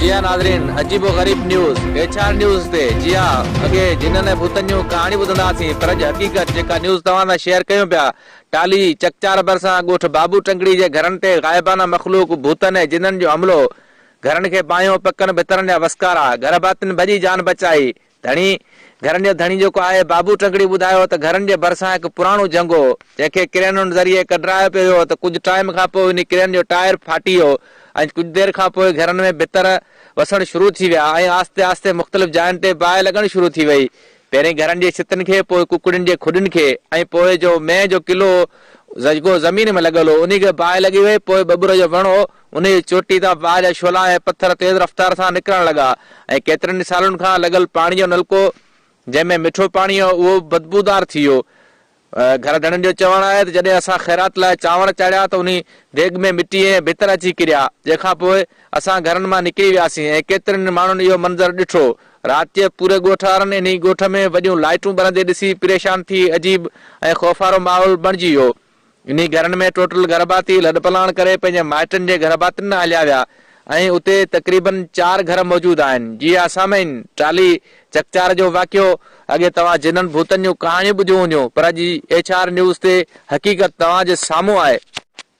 جي ها ناظرين عجيب و غريب نيوز ايڇ آر نيوز تي جي ها اڳي جنن ۽ ڀوتن جون ڪهاڻيون ٻڌنداسين پر اڄ حقيقت جيڪا نيوز توهان سان شيئر ڪيون پيا ٽالهي چڪچار ڀرسان ڳوٺ بابو ٽنگڙي جي گهرن تي غائبانه مخلوق ڀوتن ۽ جنن جو حملو گهرن کي باهيون پڪن ڀترن جا وسڪارا گهر ڀاتين ڀڄي جان بچائي ڌڻي، گهرن جو ڌڻي جيڪو آهي، بابو ٽنگڙي ٻڌايو ته گهرن جي ڀرسان هڪ پراڻو جهنگ هو، جنهن کي ڪرينن ذريعي ڪڍرايو پيو ويو ته ڪجهه ٽائيم کان پوء انهي ڪرين جو ٽائر ڦاٽي ويو ۽ ڪجهه دير کان پوء گهرن ۾ ڀتر وسڻ شروع ٿي ويا ۽ آهستي آهستي مختلف جاين تي باهه لڳڻ شروع ٿي وئي. پهرين گهرن جي ڇتن کي، پوء ڪڪڙين جي کڏين کي ۽ پوء جو مينهن جو ڪلو هو، جيڪو زمين ۾ لڳل هو، انهي کي باهه لڳي وئي، پوء ٻٻر جو وڻ هو، انهيء چوٽي تان باهه جا شعلا ۽ پٿر تيز رفتار سان نڪرڻ لڳا ۽ ڪيترن ئي سالن کان لڳل پاڻي جو نلڪو، جنهن ۾ مٺو پاڻي هو، اهو به بدبودار ٿي ويو. گهر ڌڻين جو چوڻ آهي ته جڏهن اسان خيرات لاء چانور چاڙهيا ته انهي ديڳ ۾ مٽي ۽ ڀتر اچي ڪريا، جنهن کان پوء اسان گهرن مان نڪري وياسين ۽ ڪيترن ئي ماڻهن اهو منظر ڏٺو. رات جي پوري ڳوٺ وارن انهي ڳوٺ ۾ وڏيون لائٽون ٻرندي ڏسي پريشان ٿي عجيب ۽ خوفارو ماحول بڻجي ويو. انهي گهرن ۾ ٽوٽل گهرڀاتي لڏپلاڻ ڪري پنهنجي مائٽن جي گهرڀاتين ڏانهن هليا ويا ۽ اتي تقريبن چار گهر موجود آهن. جي ها سامعين! ٽالهي چڪچار جو واقعو اڳي توهان جنن ڀوتن جون ڪهاڻيون ٻڌيون هونديون پر اڄ ايڇ آر نيوز تي حقيقت توهان جي سامهون آهي.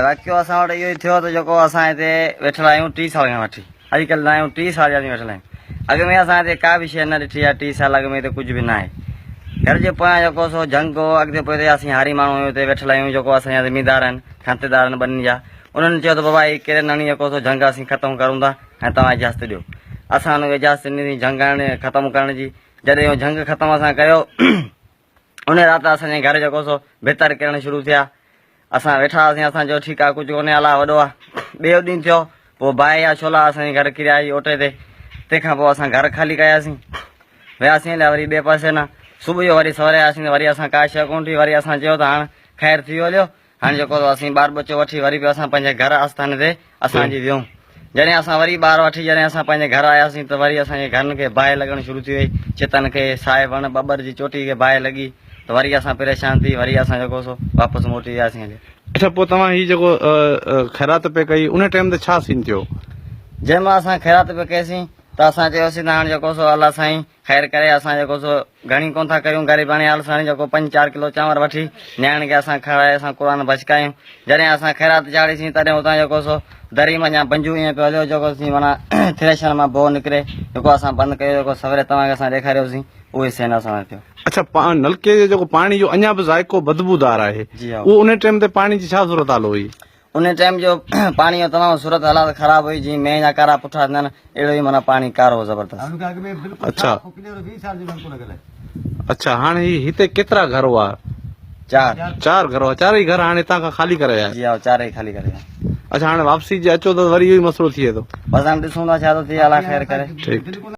واقعو اسان وٽ اهو ئي ٿيو ته جيڪو اسان هتي ويٺل آهيون ٽي سال کان وٺي اڄڪلهه نه آهيون ٽي سال جا اسين ويٺل آهيون اڳ ۾ اسان هتي ڪا به شيء نه ڏٺي آهي ٽي سال اڳ ۾ هتي ڪجهه به نه آهي گهر جي پويان جيڪو سو جهنگ هو اڳتي پوئتي اسين هاري ماڻهو آهيون هتي ويٺل آهيون جيڪو اسان جا زميندار آهن کاتيدار آهن ٻنين جا انهن چيو ته بابا هي ڪرين هڻي جيڪو سو جهنگ اسين ختم ڪرون ٿا ۽ توهان اجازت ڏيو اسان انهن کي اجازت ڏني جهنگ هڻڻ ختم ڪرڻ جي جڏهن اهو جهنگ ختم اسان ڪيو ان رات اسان جي گهر جيڪو سو ڀتر ڪرڻ شروع ٿيا. اسان ويٺا هئاسين، اسان چيو ٺيڪ آ ڪجهه ڪونهي الله وڏو آ. ٻيو ڏينهن ٿيو پوء باهه جا شعلا اسان جي گهر ڪريا هي اوٽي تي. تنهن کان پوء اسان گهر خالي ڪياسين. وياسين هليا وري ٻئي پاسي نه. صبح جو وري سويري آياسين ته وري اسان ڪا شيء ڪونه ٺي وري اسان چيو ته هاڻ خير ٿي ويو هليو. هاڻي جيڪو ته اسين ٻار ٻچو وٺي وري به اسان پنهنجي گهر آستاني تي اسان جي ويون. جڏهن اسان وري ٻار وٺي جڏهن اسان پنهنجي گهر آياسين ته وري اسان جي گهرن کي باهه لڳڻ شروع ٿي وئي. ڇتن کي، سائي وڻ، ٻٻر جي چوٽي کي باهه لڳي ته وري اسان پريشان ٿي وري اسان جيڪو سو واپس موٽي وياسين هلي. اڇا پوء توهان هي جيڪو خيرات پئي ڪئي ان ٽائيم تي ڇا سين ٿيو؟ جنهن مهل اسان خيرات پئي ڪئيسين ته اسان چيوسين ته هاڻي جيڪو سو الله سائين خير ڪري اسان جيڪو سو گهڻي ڪونه ٿا ڪريون غريباڻي حال سان جيڪو پنج چار ڪلو چانور وٺي نياڻين کي اسان کارائي اسان قرآن بشڪايون جڏهن اسان خيرات چاڙهي سين تڏهن اتان جيڪو سو دري منجهان بنجو ائين پيو هليو جيڪو سين معنيٰ ٿريشر مان بوء نڪري جيڪو اسان بند ڪيو جيڪو سويري توهان کي اسان ڏيکاريو سين اهو سين اسان سان ٿيو. اڇا نلڪي جو جيڪو پاڻي جو اڃا به ذائقو بدبودار آهي جي ها. اهو ان ٽيم تي پاڻي جي ڇا صورتحال هئي؟ ان ٽائيم جو پاڻي جو تمام صورت حالات خراب هئي جيئن مينهن جا ڪارا پٺا ٿيندا آهن اهڙو ئي معنيٰ پاڻي ڪارو هو زبردست. اڇا اڇا هاڻي هي هتي ڪيترا گهر هئا؟ چار. چار گهر هئا چارئي گهر هاڻي هتان کان خالي ڪري ويا؟ جي ها چارئي خالي ڪري ويا. اڇا هاڻي واپسي جي اچو ته وري اهو ئي مسئلو ٿئي ٿو. بس هاڻي ڏسون ٿا ڇا ٿو ٿئي الله خير ڪري. ٺيڪ.